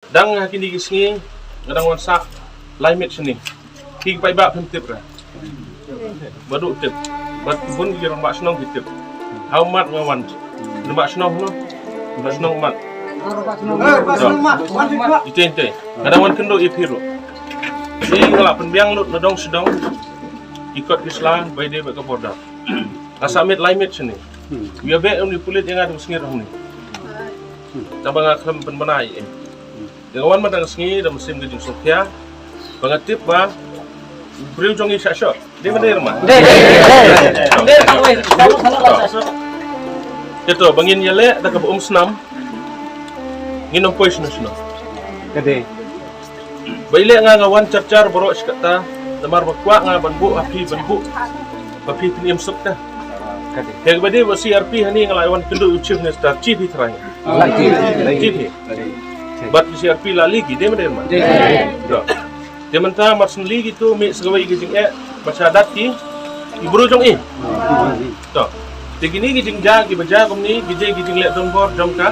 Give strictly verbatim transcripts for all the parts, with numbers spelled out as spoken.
Dang ha kine ki sngi nga dang wan sah lai miet shane. Ki paidbah phim tip re. Ba duk tip. Bad bun ki rangbah shnong ki tip. Haoid mat nga wan. Rangbah shnong no. Rangbah shnong mat. Ite ite. Nga dang wan kynduh ïa phi ruh. Ki nga la pynbiang lut na dong sha dong. Ki kot ki sla ba ïadei bad ka border. Nga sah miet lai miet shane. Ïa bad uni pulit ïa nga dang sngewthuh hangne. Tang ba nga khlem pynbna ïa. Nga wan mynta ka sngi da mynsiem ka jingsngewkhia. Ba nga tip ba u briew jong ngi shah shoh. Dei mynta ma? Dei, dei, dei. Te to ba ngin ïaleh da kaba um snam. Ngin ym poi shano shano. Ka dei. Ba ïaleh nga nga wan char char baroh shi katta. Namar ba kwah nga ban buh ha phi ban buh. Ba phi phin im suk ta. Ka dei. Te ba dei ba C R P hangne nga la wan kynduh u Chief Minister, Chief hi trai. Chief hi. Bad ki C R P la leh ki dei ma dei ma. Dei. To. Te mynta mar syn leh ki to mih sa kawei ka jingeh ba sha dat ki ki briew jong i. To. Te kine ki jingjia kiba jia kumne ki jia ki jingleh donbor jong ka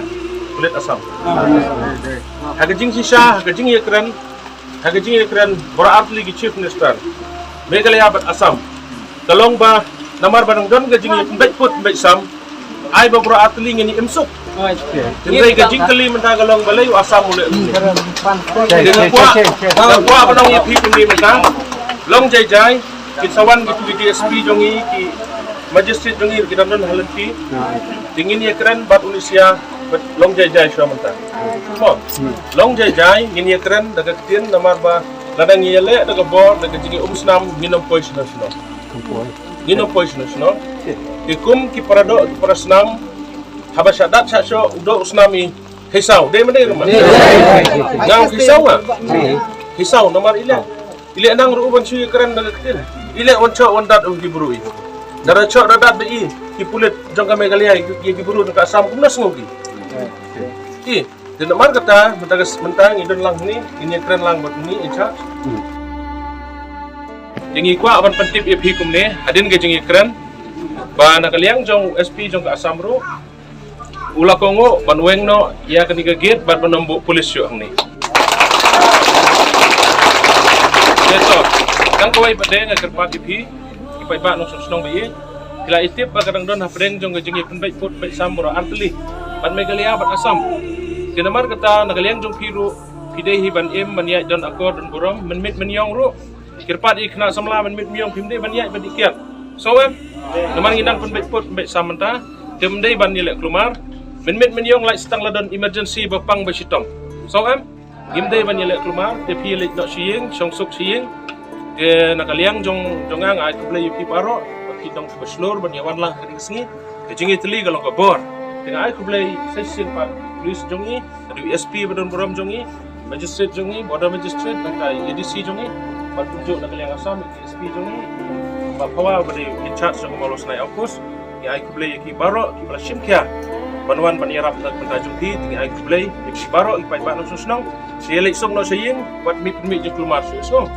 pulit Assam. Ha ka jingshisha ha ka jingïakren ha ka jingïakren baroh artylli ki Chief Minister Meghalaya bad Assam. Ka long ba namar ba dang don ka jingïapynbeit put pynbeit sam. Ai ba baroh artylli ngin ïa im suk. Hynrei ka jingkylli mynta ka long balei u Assam u leh kumne. Te nga kwah, nga kwah ban ong ïa phi kumne mynta. Long jai jai, kin sa wan kito ki D S P jong ngi, ki magistrate jong ngi, ki dang don ha lynti. Te ngin ïakren bad u Nisia, bad long jai jai shuwa mynta. Mo, long jai jai, ngin ïakren da ka ktien namar ba lada ngi ïaleh da ka bor, da ka jingïaumsnam, ngin ym poi shano shano. Ngin ym poi shano shano. Te kum ki para doh, ki para snam, haba sha dat sha shoh, u doh u snam i, hei saw, dei ma dei ruh ma? Nga ong hei saw nga. Hei saw, namar i leh. I leh nang ruh ban shu ïakren da ka ktien. I leh wan shoh wan dat u ki briew i. Da ra shoh da dat da i, ki pulit jong ka Meghalaya, i ki, ki briew jong ka Assam, kumno sngew ki. I, te namar kata, mynta ka s-, mynta ngi don lang hangne, ngin ïakren lang bad une in charge. Te ngi kwah ban pyntip ïa phi kumne, hadien ka jingïakren, ba na ka liang jong u S P jong ka Assam ruh, u la kohnguh ban weng noh ïa kane ka gate bad ban ym buh pulit shuh hangne. Te to, tang kawei pat de nga kyrpad ïa phi, ki paidbah nongshong shnong ba ïeit, ki la ïa tip ba ka dang don hapdeng jong ka jingïapynbeit put beit sam baroh artylli. Bad Meghalaya bad Assam. Te namar kata na ka liang jong phi ruh, phi dei hi ban im, ban ïaid don akor don burom, mynmiet mynïong ruh. Kyrpad ïa ki khynnah samla mynmiet mynïong phim dei ban ïaid ban ïa kiad. Sngew em? Namar ngi dang pynbeit put pynbeit sam mynta. Te ym dei ban ïaleh kulmar. Mynmiet mynïong lait sa tang la don emergency ba pang ba shitom. Sngew em? Ngim dei ban ïaleh kulmar. Te phi leit noh sha ïing, shong suk sha ïing. Te na ka liang jong, jong nga nga ai khublei ïa phi baroh. Ba phi dang phi ba shlur ban ïa wan lang ha kane ka sngi. Ka jingïatylli ka long ka bor. Te nga ai khublei sa shisien pat police jong ngi, ka D S P ba don burom jong ngi, magistrate jong ngi, border magistrate, bad ka A D C jong ngi, bad kumjuh na ka liang Assam, ka S P jong ngi, ba phawa ba dei in charge jong ka Mawlasnai outpost. Ngi ai khublei ïa ki baroh kiba la shim khia ban wan ban ïarap na ka bynta jong phi. Te ngi ai khublei ïa ki baroh ki paidbah nongshong shnong. Te leit suk noh sha ïing, wat mih pynmih jingkulmar shuh shuh.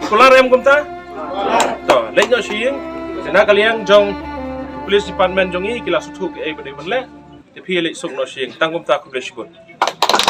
Kular em kumta? To, leit noh sha ïing. Te na ka liang jong police department jong ngi ki la sngewthuh kiei ba dei ban leh. Te phi leit suk noh sha ïing. Tang kumta, khublei shibun.